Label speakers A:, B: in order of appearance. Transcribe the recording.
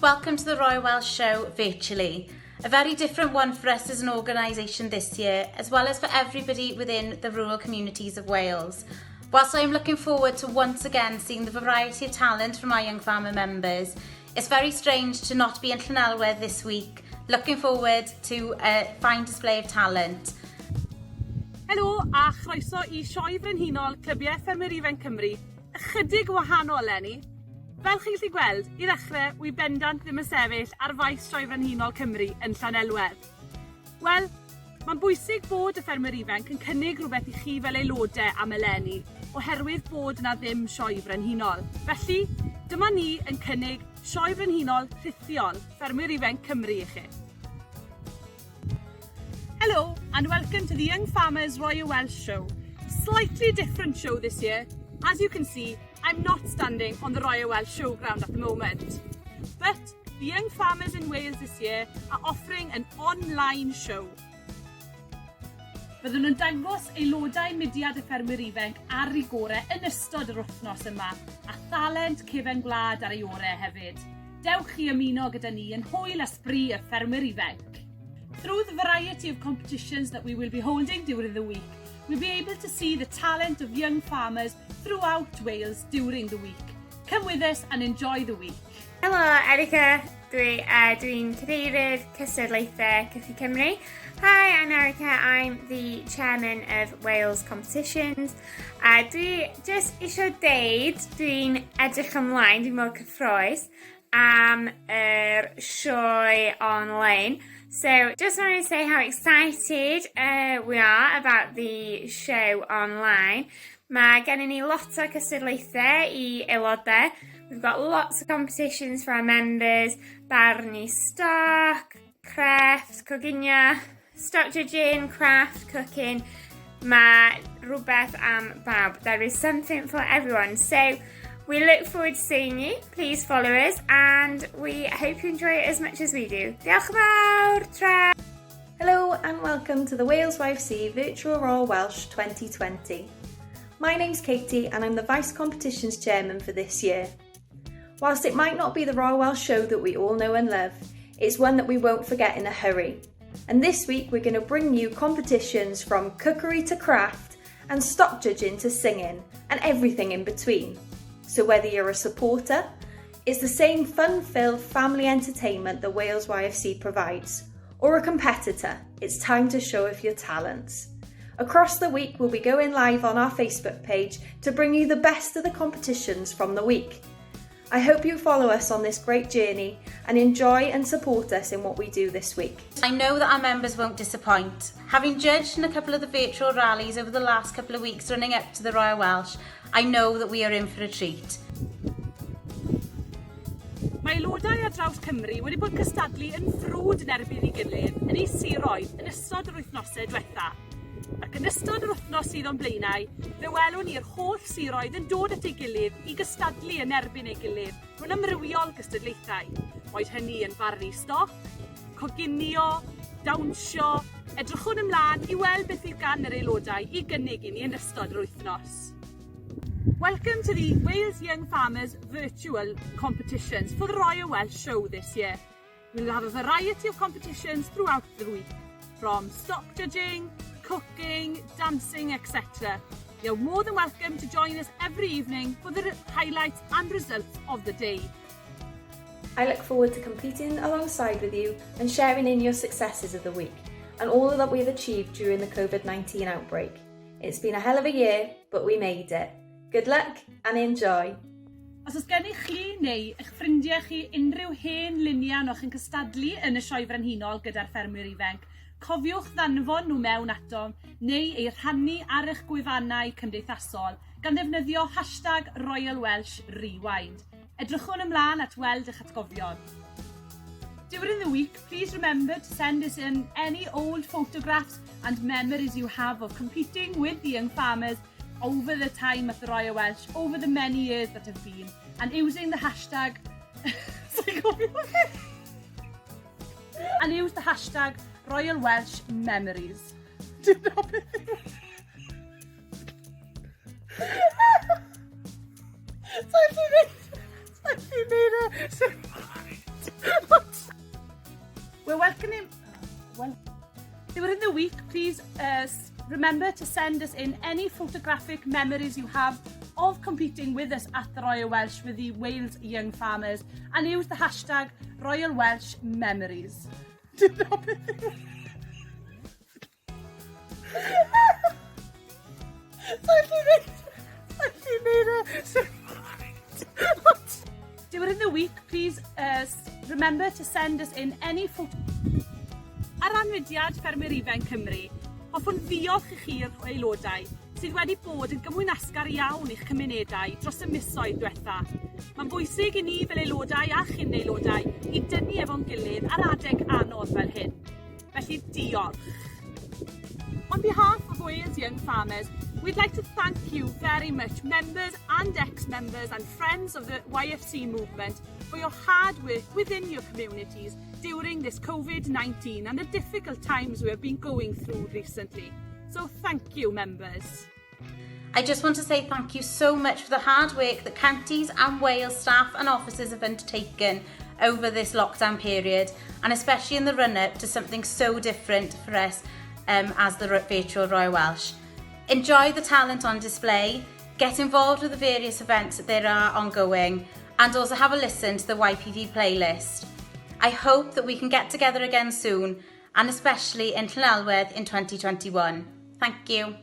A: welcome to the Royal Welsh Show virtually. A very different one for us as an organisation this year, as well as for everybody within the rural communities of Wales. Whilst I am looking forward to once again seeing the variety of talent from our Young Farmer members, it's very strange to not be in Llanelwedd this week. Looking forward to a fine display of talent.
B: Helo a chroeso i Sioe Frenhinol Clybiau Ffermwyr Ifanc Cymru, ychydig yn wahanol eleni. Fel chi'n gallu gweld, i ddechrau, wi bendant ddim yn sefyll ar faes Sioe Frenhinol Cymru yn Llanelwedd. Wel, mae'n bwysig bod y ffermwyr ifanc yn cynnig rhywbeth i chi fel aelodau am eleni, oherwydd bod yna ddim Sioe Frenhinol. Felly, dyma ni yn cynnig Sioe Frenhinol rhithiol Ffermwyr Ifanc Cymru i chi. Hello and welcome to the Young Farmers Royal Welsh Show. Slightly different show this year. As you can see, I'm not standing on the Royal Welsh Showground at the moment. But the Young Farmers in Wales this year are offering an online show. Byddwn yn dangos aelodau mudiad y ffermwyr ifanc ar ei gorau yn ystod yr wythnos yma, a thalent cefen gwlad ar ei orau hefyd. Dewch i ymuno gyda ni yn hwyl a sbri y ffermwyr ifanc. Through the variety of competitions that we will be holding during the week, we'll be able to see the talent of young farmers throughout Wales during the week. Come with us and enjoy the week.
C: Helo, Erica. Dwi, dwi'n cadeirydd cystadlaethau Cyffi Cymru. Hi, I'm Erica. I'm the chairman of Wales Competitions. A dwi just eisiau deud, dwi'n edrych ymlaen, dwi'n mor cyffrous am yr sioe online. So, just wanted to say how excited we are about the show online. Mae gennym ni lot o cystadlaethau i aelodau. We've got lots of competitions for our members. Barnu stoc, crefft, coginio, stock judging, craft, cooking. Mae rhywbeth am bawb. There is something for everyone. So we look forward to seeing you. Please follow us and we hope you enjoy it as much as we do. Diolch yn fawr! Tra!
D: Hello and welcome to the Wales YFC Virtual Royal Welsh 2020. My name's Katie and I'm the Vice Competitions Chairman for this year. Whilst it might not be the Royal Welsh Show that we all know and love, it's one that we won't forget in a hurry. And this week we're going to bring you competitions from cookery to craft and stock judging to singing and everything in between. So whether you're a supporter, it's the same fun-filled family entertainment the Wales YFC provides, or a competitor, it's time to show off your talents. Across the week, we'll be going live on our Facebook page to bring you the best of the competitions from the week. I hope you follow us on this great journey and enjoy and support us in what we do this week.
A: I know that our members won't disappoint. Having judged in a couple of the virtual rallies over the last couple of weeks running up to the Royal Welsh, I know that we are in for a treat.
B: Mae aelodau ar draws Cymru wedi bod cystadlu yn frwd yn erbyn ei gilydd yn eu siroedd yn ystod yr wythnosau diwetha. Ac yn ystod yr wythnos sydd o'n blaenau, fe welwn ni'r holl siroedd yn dod at ei gilydd i gystadlu yn erbyn ei gilydd mewn amrywiol gystadlaethau. Boed hynny yn barnu stoc, coginio, dawnsio, edrychwn ymlaen i weld beth fydd gan yr aelodau i gynnig i ni yn ystod yr wythnos. Welcome to the Wales Young Farmers Virtual Competitions for the Royal Welsh Show this year. We'll have a variety of competitions throughout the week, from stock judging, cooking, dancing, etc. You're more than welcome to join us every evening for the highlights and results of the day.
D: I look forward to competing alongside with you and sharing in your successes of the week and all that we've achieved during the COVID-19 outbreak. It's been a hell of a year, but we made it. Good luck and enjoy!
B: Os oes gennych chi neu eich ffrindiau chi unrhyw hen luniau o'ch yn cystadlu yn y Sioe Frenhinol gyda'r ffermwyr ifanc, cofiwch ddanfon nhw mewn atom neu eu rhannu ar eich gwefannau cymdeithasol gan ddefnyddio #RoyalWelshRewind. Edrychwn ymlaen at weld eich atgofion. During the week, please remember to send us in any old photographs and memories you have of competing with the young farmers over the time at the Royal Welsh, over the many years that have been, and using the hashtag, and use the #RoyalWelshMemories. Dyna beth yw. Sa'n gallu neud e. We're welcoming... Well, during the week, please remember to send us in any photographic memories you have of competing with us at the Royal Welsh with the Wales Young Farmers and use the hashtag Royal Welsh Memories. Dyna beth yw. Sa'n neud e. During the week, please remember to send us in any photo. Ar ran mudiad Ffermwyr Ifanc Cymru, hoffwn ddiolch i chi'r aelodau sydd wedi bod yn gymwynasgar iawn i'ch cymunedau dros y misoedd diwetha. Mae'n bwysig i ni fel aelodau a chyn aelodau i dynnu efo'n gilydd ar adeg anodd fel hyn. Felly diolch. On behalf of Wales Young Farmers, we'd like to thank you very much, members and ex-members and friends of the YFC movement, for your hard work within your communities during this COVID-19 and the difficult times we have been going through recently. So thank you, members.
A: I just want to say thank you so much for the hard work that counties and Wales staff and officers have undertaken over this lockdown period, and especially in the run-up to something so different for us as the virtual Royal Welsh. Enjoy the talent on display, get involved with the various events that there are ongoing, and also have a listen to the YPV playlist. I hope that we can get together again soon, and especially in Llanelwedd in 2021. Thank you.